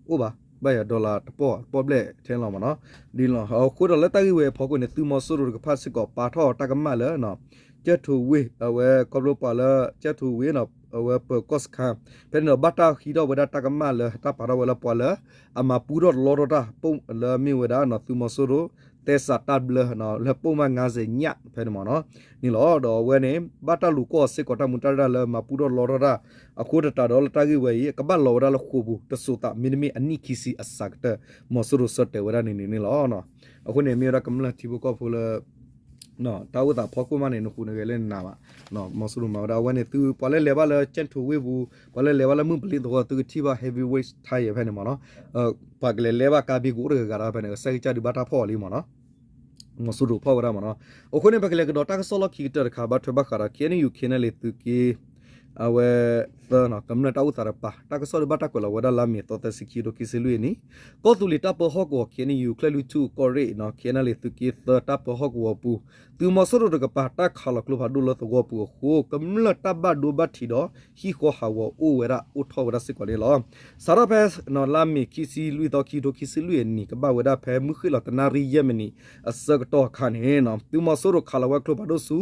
အိၣ်ဘၣ် ဘၣ်ယၤ dollar တပီၢ် တပီၢ်ဘျဲၣ်ထဲလီၤမ့ၢ်နီၤ ဒ်န့ၣ်လီၤ. အဃိဒီးလၢတၢ်ဂ့ၢ်ဝဲအဖီခိၣ်န့ၣ် သုးမီၤစိရိၤတကပၤစ့ၢ်ကီးပာ်ထီၣ်တၢ်ကမၣ်လၢ ကၠဲၣ်ထိၣ်ဝ့ၢ် အဝဲခီဖျိပှၤလၢ ကၠဲၣ်ထိၣ်ဝ့ၢ် အဝဲပၢၤကီၢ်စခါ ဖဲန့ၣ်ဒီး ဘၣ်တၢ်ဟံးထီၣ်ဝဲဒၣ်တၢ်ကမၣ်လၢတၢ်ပာ်ထီၣ်ဝဲလၢပှၤလၢ အမၤပူထီၣ်လီထီၣ်တၢ် လၢအမ့ၢ်ဝဲဒၣ် သုးမီၤစိရိၤ သဲစးတၢ်ဘျၢ လၢပိာ်မၣ်ငါးဆယ်ည ဖဲန့ၣ်မ့ၢ်နီၤ န့ၣ်လီၤ. ဒီးအဝဲန့ၣ် ဘၣ်တၢ်လူၤကွီၢ်အီၤစ့ၢ်ကီး တၢ်မူတၢ်ရဲၣ်လၢမၤပူထီၣ်လီထီၣ်တၢ် အဃိသတးဒီးလၢတၢ်ဂ့ၢ်ဝဲအံၤ ကဘၣ်လီၤဝဲဒၣ်လၢဃိာ်ပူၤ တစိၤသး မ့တမ့ၢ်အနံၣ်ခံဆံအစှၤကတၢၢ် မီၤစိရိၤဆၢတဲာ်ဝဲဒၣ်န့ၣ်န့ၣ်လီၤ. အဃိန့ၣ် မ့ၢ်ဝဲဒၣ်ကမျၢၢ်ထံဖိကီၢ်ဖိလၢ တၢ်အိၣ်သးဖီခိၣ်မးန့ၣ် နဃုာ်နဂဲၤလၢနၤဘၣ် မီၤစိရိၤမၤဝဲဒၣ် အဝဲန့ၣ်သုပှၤလၢလဲၤဘၣ်လၢကၠဲၣ်ထိၣ်ဝ့ၢ်ပူၤ ပှၤလၢလဲၤဘၣ်လၢမုၢ်ပလ့သဝီ သုကထံၣ်ဘၣ် heavyweight tire ဖဲန့ၣ်မ့ၢ်နီၤ ပှၤကလဲၤလဲဘၣ်ကါဘ့ၣ်ကအိၣ်တဂၤဂၤဒီးဖဲန့ၣ် စဲကစၢ်ဒုးဘၣ်တၢ်ဖီၣ်အီၤလံမ့ၢ်နီၤ မီၤစိရိၤဖီၣ်ဝဲဒၣ်မ့ၢ်နီၤ အဃိန့ၣ် ပကလဲၤကဒီးတၢ်ကစီၣ်လီၢ်ခံကတၢၢ်တခါ ဘၣ်ထွဲဘၣ်ဃးဒီး ခ့ၣ်အဲၣ်ယူၣ် ခ့ၣ်အဲၣ်ယူၣ် သုးက့ အဝဲ သၢ ကမျၢၢ်တၢ်အိၣ်သးတကပၤ တၢ်ကစီၣ်ဒုးဘၣ်တၢ်ကွဲးလီၤဝဲဒၣ်လါမ့ၤသီသၢဆံခံ ခံကထိခံဆံလွံၢ်အနံၤ ကီၢ်သူလ့ၤတၢ်ပၢဟီၣ်ကဝီၤ ခ့ၣ်အဲၣ်ယူၣ် ချၢၣ်လွံၢ်ထူၣ်ကီၢ်ရ့ၣ် ခ့ၣ်အဲၣ်ယူၣ် သုးက့သၢ တၢ်ပၢဟီၣ်ကဝီၤပူၤ သုးမီၤစိရိၤတကပၤ တၢ်ခးလီၤကျိဖးဒိၣ်လၢသဝီပူၤအဃိ ကမျၢၢ်တၢ်ဘၣ်ဒိဘၣ်ထံးဒီး ဟံၣ်ဃီဟးဂီၤအိၣ်ဝဲဒၣ် အိၣ်ထီၣ်ဝဲဒၣ်စ့ၢ်ကီးန့ၣ်လီၤ. စးထီၣ်ဖဲ လါမ့ၤခံဆံလွံၢ်သီ ခံကထိခံဆံလွံၢ်အနံၤ ကဘၣ်ဝဲဒၣ်ဖဲမုၢ်ဃ့ၢ်လီၤတနၣ်ရံၣ်ယဲၢ်မံးနံးအဆၢကတီၢ်အခါန့ၣ် သုးမီၤစိရိၤခးလီၤဝဲကျိဖးဒိၣ်ဆူ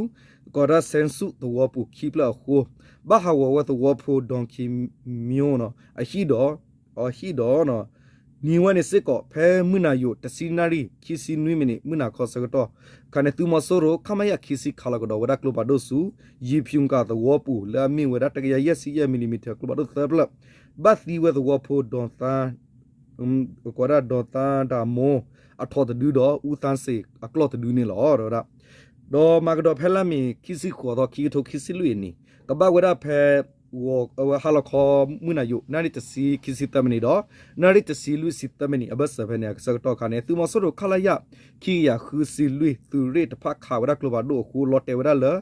ကီၢ်ဒၣ်စဲဆူၣ်သဝီပူၤခံဖျၢၣ်အဃိ ဘၣ်ဟးဂီၤဝဲသဝီဖိ ဒီၣ်ခံမၠိ အဟံၣ်ဒီး အဟံၣ်ဒီး နံၤဝဲန့ၣ်စ့ၢ်ကီး ဖဲမုၢ်နၤယိာ် တဆံနၣ်ရံၣ် ခံဆံနွံမံးနံး မုၢ်နၤခီဆၢကတီၢ် ခါန့ၣ် သုးမီၤစိရိၤ ခမရ ခံဆံ ခးလီၤကဒီးဝဲဒၣ်ကျိဖးဒိၣ်ဆူ ယံၤဖၠူၣ်ကၣ်သဝီပူၤ လၢအမ့ၢ်ဝဲဒၣ် တကယၤယဲၢ်ဆံယဲၢ်မံးနံးမံးနံး ကျိဖးဒိၣ်သၢဖျၢၣ် ဘၣ်သံဝဲသဝီဖိ ဒီၣ်သ ကိးဝဲဒၣ် ဒီၣ်သါဒၣ်မိ အထိးတဒုဒီး အူသါစ့ၣ်အကျီၢ်တဒုန့ၣ်လီၤ တဲဝဲဒၣ်. ဒီးမၤကဒီးဖဲလါမ့ၤ ခံဆံဃိးသီ ခံကထိခံဆံလွံၢ်အနံၤ ကဘၣ်ဝဲဒၣ်ဖဲ ဝဲဟါလီၤခီ မုၢ်နၤယိာ် နၣ်ရံၣ်တဆံ ခံဆံသၢမံးနံးဒီး နၣ်ရံၣ်တဆံ လွံၢ်ဆံသၢမံးနံး အဘၢၣ်စၢၤဖဲန့ၣ် အဆၢကတီၢ်အခါန့ၣ် သုးမီၤစိရိၤ ခလရ ခံကယၤဃုဆံလွံၢ် သုးရ့ၣ်တဖၣ်ခးဝဲဒၣ်ကျိဖးဒိၣ်အဃိ လီၤတဲာ်ဝဲဒၣ်လၢ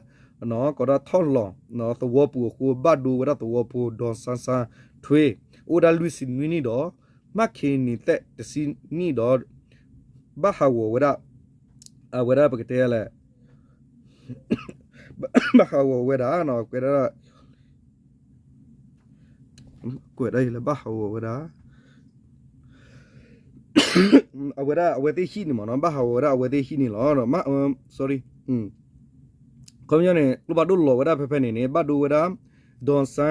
ကိးဒၣ်ထီၣ်လီၤ သဝီပူၤအဃိ ဘၣ်ဒိဝဲဒၣ်သဝီဖိ ဒီၣ်စါစါထွ့ အိၣ်ဝဲဒၣ်လွံၢ်ဆံနွံနံၣ်ဒီး မၢ်ခ့နံၤသဲးတဆံနံၣ်ဒီး ဘၣ်ဟးဂီၤဝဲဒၣ် အဝဲဒၣ်ပကတဲလဲၣ် ဘၣ်ဟးဂီၤဝဲဒၣ် ကွဲးဒၣ် ကွဲးဒၣ်လၢဘၣ်ဟးဂီၤဝဲဒၣ် အဝဲဒၣ်အဝဲသ့ၣ်ဟံၣ်န့ၣ်မ့ၢ်နီၤ ဘၣ်ဟးဂီၤဝဲဒၣ်အဝဲသ့ၣ်ဟံၣ်န့ၣ်လီၤ. ခီပညီန့ၣ် ကျိဖးဒိၣ်လီၤဝဲဒၣ်ဖဲဖဲန့ၣ်န့ၣ် ဘၣ်ဒိဝဲဒၣ် ဒီၣ်စါ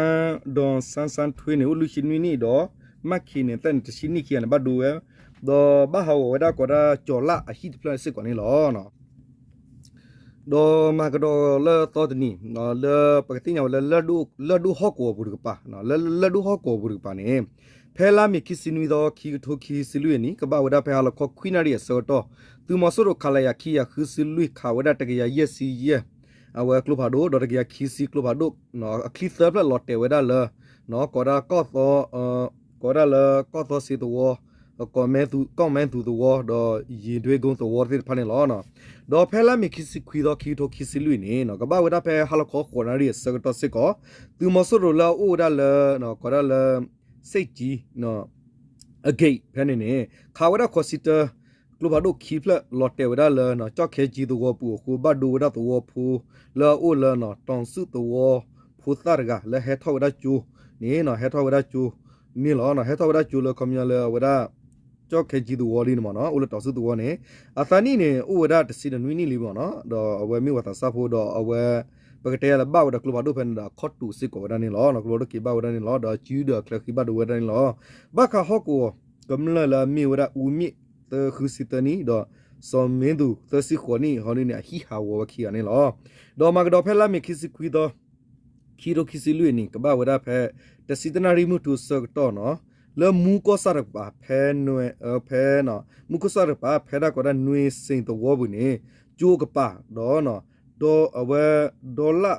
ဒီၣ်စါစါထွ့န့ၣ် အိၣ်လွံၢ်ဆံနွံနံၣ်ဒီး မၢ်ခ့နံၤသဲးန့ၣ် တဆံနံၣ်ခံဂၤန့ၣ် ဘၣ်ဒိဝဲ ဒီးဘၣ်ဟးဂီၤဝဲဒၣ်ကိးဒၣ်ကၠီၤလၣ်အဟံၣ်တဖျၢၣ်စ့ၢ်ကီးန့ၣ်လီၤ. ဒီးမၤကဒီးလၢသီတနံၤ လၢပကသ့ၣ်ညါဝဲလၢ လၢၢ်ဒိၣ်ဟီၣ်ကဝီၤပူၤတကပၤ လၢ လၢၢ်ဒိၣ်ဟီၣ်ကဝီၤပူၤတကပၤန့ၣ် ဖဲလါမ့ၤခံဆံနွံသီ ခံကထိခံဆံလွံၢ်အနံၤ ကဘၣ်ဝဲဒၣ်ဖဲဟါလီၤခီခွံနၣ်ရံၣ်အဆၢကတီၢ် သုးမီၤစိရိၤ ခလရ ခံကယၤဃုဆံလွံၢ် ခးဝဲဒၣ်တကယၤယဲၢ်ဆံယဲၢ် အဝဲကျိဖးဒိၣ် ဒီးတကယၤခံဆံကျိဖးဒိၣ် အချံသၢဖျၢၣ်လီၤတဲာ်ဝဲဒၣ်လၢ ကိးဒၣ်ကီၢ်သီ ကိးဝဲဒၣ်လၢကီၢ်သီစ့သဝီ ကီၢ်မဲသူ ကီၢ်မဲသူသဝီ ဒီးယ့ၣ်ဒွ့ကိသဝီသ့ၣ်တဖၣ်န့ၣ်လီၤ. ဒီးဖဲလါမ့ၤခံဆံခွံသီ ခံကထိခံဆံလွံၢ်န့ၣ် ကဘၣ်ဝဲဒၣ်ဖဲဟါလီၤခီဃိးနၣ်ရံၣ်အဆၢကတီၢ်စ့ၢ်ကီး သုးမီၤစိရိၤလၢအအိၣ်ဝဲဒၣ်လၢ ကိးဒၣ်လၢ စ့ၣ်ကၠံ အဂ့ၢ်ဖဲန့ၣ်န့ၣ် ခးဝဲဒၣ်ခီးစံတၢ ကျိဖးဒိၣ်ခံဖျၢၣ် လီၤတဲာ်ဝဲဒၣ်လၢ ကၠီၣ်ခဲကၠံသဝီပူၤအဃိ ဘၣ်ဒိဝဲဒၣ်သဝီဖိ လၢအအိၣ်လၢ တီၢ်စုသဝီဖိသၣ်တဂၤ လၢဟဲထီၣ်ဝဲဒၣ်ကၠိန့ၣ် ဟဲထီၣ်ဝဲဒၣ်ကၠိန့ၣ်လီၤ. ဟဲထီၣ်ဝဲဒၣ်ကၠိလၢခီပညီလၢအဝဲဒၣ် ကၠီၣ်ခဲကၠံသဝီလံန့ၣ်မ့ၢ်နီၤ အိၣ်လၢတီၢ်စုသဝီန့ၣ် အသးနံၣ်န့ၣ် အိၣ်ဝဲဒၣ်တဆံဒီးနွံနံၣ်လံမ့ၢ်နီၤ ဒီးအဝဲမ့ၢ်ပှၤသးစၢ်ဖိဒီးအဝဲ ပကတဲယၤလၢဘၣ်ဝဲဒီးကျိဖးဒိၣ်ဖဲန့ၣ်ဒီး အခီၣ်တူာ်စ့ၢ်ကီးဝဲဒၣ်န့ၣ်လီၤ. ကျိဖးဒိၣ်က့ၤဘၣ်ဝဲဒၣ်န့ၣ်လီၤ. ဒီးစုဒီးအချၢဃံဘၣ်ဒိဝဲဒၣ်န့ၣ်လီၤ. ဘၣ်ဃးဟီၣ်ကဝီၤ ကမျၢၢ်လၢအမ့ၢ်ဝဲဒၣ် အူမ့ၣ် သၢဃုဆံသၢနံၣ် ဒီး စီၤမ့သူ သၢဆံဃိးနံၣ် ဟီဒ်န့ၣ် အဟံးဟးဂီၤဝဲခံဂၤန့ၣ်လီၤ. ဒီးမၤကဒီးဖဲလါမ့ၤခံဆံခွံသီ ခံကထိခံဆံလွံၢ်အနံၣ် ကဘၣ်ဝဲဒၣ်ဖဲ တဆံတၢနၣ်ရံၣ်မုၢ်ထူအဆၢကတီၢ်နီၤ လၢမူကီၢ်ဆၣ်တကပၤ ဖဲ ဖဲ မူကီၢ်ဆၣ်တကပၤ ဖဲဒၣ်ကိးဒၣ်နွံစ့ၣ်သဝီပူၤန့ၣ် ကၠိကပၤ ဒီး ဒီးအဝဲ ဒီလၣ်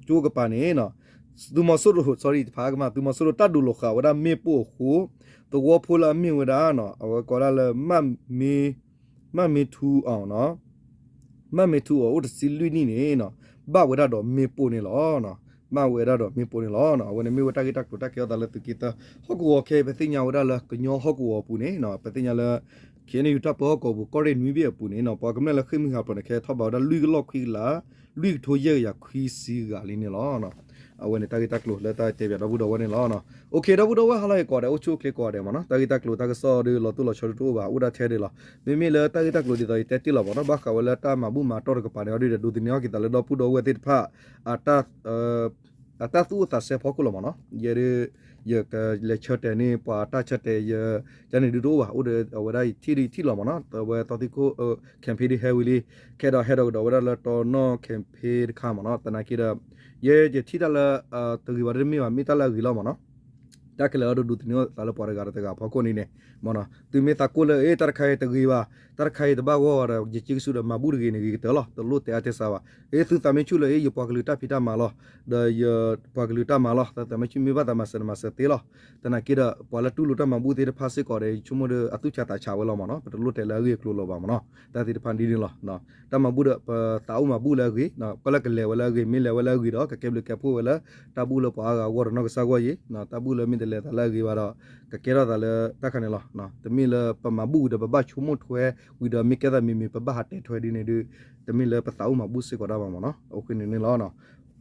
ကၠိကပၤန့ၣ် သုးမီၤစိရိၤ sorry တဖၣ်ကမၣ် သုးမီၤစိရိၤတၢ်ဒုးလီၤဃာ်ဝဲဒၣ်မ့ၣ်ပိၢ်အဃိ သဝီဖိလၢအမ့ၢ်ဝဲဒၣ် အဝဲကိးဒၣ်လၢ မၣ်မ့ထူအီၤ မၣ်မ့ထူအီၤ အိၣ်တဆံလွံၢ်နံၣ်န့ၣ် ဘၣ်ဝဲဒၣ်ဒီးမ့ၣ်ပိၢ်န့ၣ်လီၤ. ဘၣ်ဝဲဒၣ်ဒီးမ့ၣ်ပိၢ်န့ၣ်လီၤ. အဝဲန့ၣ်မ့ၢ်ဝဲတၢ်ဂ့ၢ်တၢ်ကျိၤတၢ်ကဲထီၣ်သးလၢသုးက့သၢ ဟီၣ်ကဝီၤခဲအံၤ ပသ့ၣ်ညါဝဲဒၣ်လၢကညီဟီၣ်ကဝီၤအပူၤန့ၣ် ပသ့ၣ်ညါလၢ ခ့ၣ်အဲၣ်ယူၣ် တၢ်ပၢဟီၣ်ကဝီၤပူၤ ကီၢ်ရ့ၣ်နွံဘ့ၣ်အပူၤန့ၣ် ပှၤကမျၢၢ်လၢဃ့ၢ်မှံဟးဖျိးန့ၣ် ခဲထီၣ်ဘးဝဲဒၣ်လွံၢ်ကလီၢ်ခွံကလး လွံၢ်ကထိယဲၢ်ကယၤခွံဆံဂၤလံန့ၣ်လီၤ. အဝဲန့ၣ်တၢ်ဂ့ၢ်တၢ်ကျိၤလၢတၢ်တဲဘၣ်ဒီပုၢ်ဒီဝဲၢ်န့ၣ်လီၤ. အိၣ်ခ့ ဒီပုၢ်ဒီဝဲၢ် ဟါလီၤအံၤကိးဂၤဒဲး အိၣ်ဆူၣ်အိၣ်ချ့ကိးဂၤဒဲးမ့ၢ်နီၤ တၢ်ဂ့ၢ်တၢ်ကျိၤတၢ်ကစီၣ်ဒီးလီၤတိၢ်လီၤဆီဒုးတအိၣ်ဘၣ် အိၣ်ဒၣ်ထဲဒၣ်လီၤ. မ့မ့ၢ်လၢတၢ်ဂ့ၢ်တၢ်ကျိၤဒ်သိးယတဲတ့ၢ်လီၤမ့ၢ်နီၤ ဘၣ်ဃးဝဲလၢတၢ်မၤဘူၣ်မၤတီၢ်တကပၤန့ၣ် အီၤဒုးဒီးဒိးသန့ၤအီၣ်က့ၤသးလၢဒီပုၢ်ဒီဝဲၢ်သ့ၣ်တဖၣ် အတၢ်သူၣ်အိၣ်သးဆၢဖီခိၣ်လီၤမ့ၢ်နီၤ ယဲဒၣ် ယကလဲၤဆၢတဲာ်န့ၣ် ပှၤတၢ်ဆၢတဲာ်ယ ကန့ၣ်ဒုးတအိၣ်ဘၣ် အိၣ်ဒီးအဝဲဒၣ်ယထံၣ်ဒုးယထံၣ်လီၤမ့ၢ်နီၤ အဝဲသီသံခိၣ် campaign ဒုးဟဲဝံၤလံ ခဲဒီးဟဲဒီးကဒီးဝဲဒၣ်လၢတီနီၣ် campaign တခါမ့ၢ်နီၤ သနာ်က့ဒီး ယဲယထံၣ်တၢ်လၢ တဂ့ၤဘၣ်တမ့ၢ်ဘၣ် မ့ၢ်တၢ်လၢအဂ့ၤလီၤမ့ၢ်နီၤ တၢ်ခဲလၢာ်အီၤဒုးဒိးသန့ၤသးလၢပှၤတဂၤဒီးတဂၤဖီခိၣ်န့ၣ်န့ၣ် မ့ၢ်နီၤ သုမ့ၢ်သးကိၢ်လၢ အ့ တၢ်တခါအံၤတဂ့ၤဘၣ် တၢ်တခါအံၤတဘၣ်ဂီၢ်ဘၣ်ဒီး ယစ့ကဆူဒီးမၤဘူၣ်တဂ့ၤန့ၣ်ဂ့ၤကတၢၢ်လီၤ တလိၣ်တဲအါတဲစှၤဘၣ် အ့ သုသးမ့ၢ်ဆူၣ်လၢ အ့ ယပှၤကလုာ်တၢ်ဖံးတၢ်မၤလီၤ ဒီးယပှၤကလုာ်တၢ်မၤလီၤ သးမ့ၢ်ဆူၣ်မ့ၢ်ဘၣ်သးမၤစၢၤနမၤစၢၤသ့လီၤ သနာ်က့ဒီး ပှၤလၢတူၢ်လိာ်တၢ်မၤဘူၣ်သ့ၣ်တဖၣ်စ့ၢ်ကီးဒီး ယဆိကမိၣ်ဒီးအသူၣ်ဆးသးဆးဝဲလီၤမ့ၢ်နီၤ ပတလိၣ်တဲလၢအဂ့ၢ်အကျိၤလီၤဘၣ်မ့ၢ်နီၤ တၢ်သ့ၣ်တဖၣ်ဒ်န့ၣ်လီၤ တၢ်မၤဘူၣ်ဒီး ပသးအိၣ်မၤဘူၣ်လၢအဂ့ၤ ကီၢ်လၢကလဲၤဝဲလၢအဂ့ၤ မ့ၢ်လဲၤဝဲလၢအဂ့ၤဒီး ကကဲဘျုးကဲဖှိၣ်ဝဲလၢ တၢ်ဘူၣ်လၢပှၤအါဂၤအဂီၢ်ဒီးနီၢ်ကစၢ်ဂီၢ်အံၤ တၢ်ဘူၣ်လၢမ့ၢ်တလဲၤသးလၢအဂ့ၤဘၣ်ဒီး ကကဲထီၣ်သးလၢတၢ်ခါန့ၣ်လီၤ တမ့ၢ်လၢပမၤဘူၣ်ဝံၤဒီးပဘၣ်ဆိကမိၣ်ထွဲဝံၤဒီးမ့ၢ်ကဲသးမံၤမံၤ ပဘၣ်ဟးတဲထွဲဒ်န့ၣ်ဒုး တမ့ၢ်လၢပသးအိၣ်မၤဘူၣ်စ့ၢ်ကီးဒၣ်ဘၣ်မ့ၢ်နီၤ အဃိန့ၣ်န့ၣ်လီၤ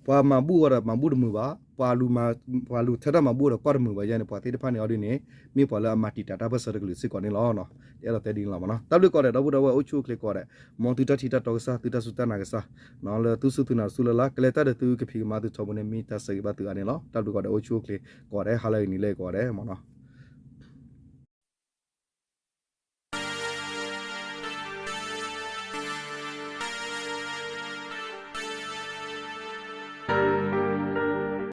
ပှၤမၤဘူၣ်အီၤဒီးမၤဘူၣ်တမုာ်ဘၣ် ပှၤလူၤထဲတၢ်မၤဘူၣ်အီၤဒီးကွၢ်တမုာ်ဘၣ်ယဲန့ၣ် ပှၤသ့ၣ်တဖၣ်န့ၣ်အီၤဒ်န့ၣ် မ့ၢ်ပှၤလၢအမၤတံာ်တာ်တၢ်ပၢၢ်ဆၢတကလုာ်စ့ၢ်ကီးန့ၣ်လီၤ တအဲၣ်ဒိးတဲဒ်န့ၣ်လီၤမ့ၢ်နီၤ တၢ်ဘျုးကိးဂၤဒဲး ဒီပုၢ်ဒီဝဲၢ်အိၣ်ဆူၣ်အိၣ်ချ့ကိးဂၤဒဲး မ်သုတၢ်ထံၣ်တၢ်တီကစၢ် သုတၢ်စူၢ်တၢ်နာ်ကစၢ် လၢသုစူၢ်သုနာ်တစူၢ်လၢ်လၢ် ကလဲၤတၢ်ဒီးသုကဖံးကမၤသုထီဘိန့ၣ် မ့ၢ်တၢ်ဆၢဂ့ၤဘၣ်သုဂၤန့ၣ်လီၤ တၢ်ဘျုးကိးဂၤဒဲး အိၣ်ဆူၣ်အိၣ်ချ့ကိးဂၤဒဲး ဟါလၢအဂ့ၤနံၤလၢအဂ့ၤကိးဂၤဒဲးမ့ၢ်နီၤ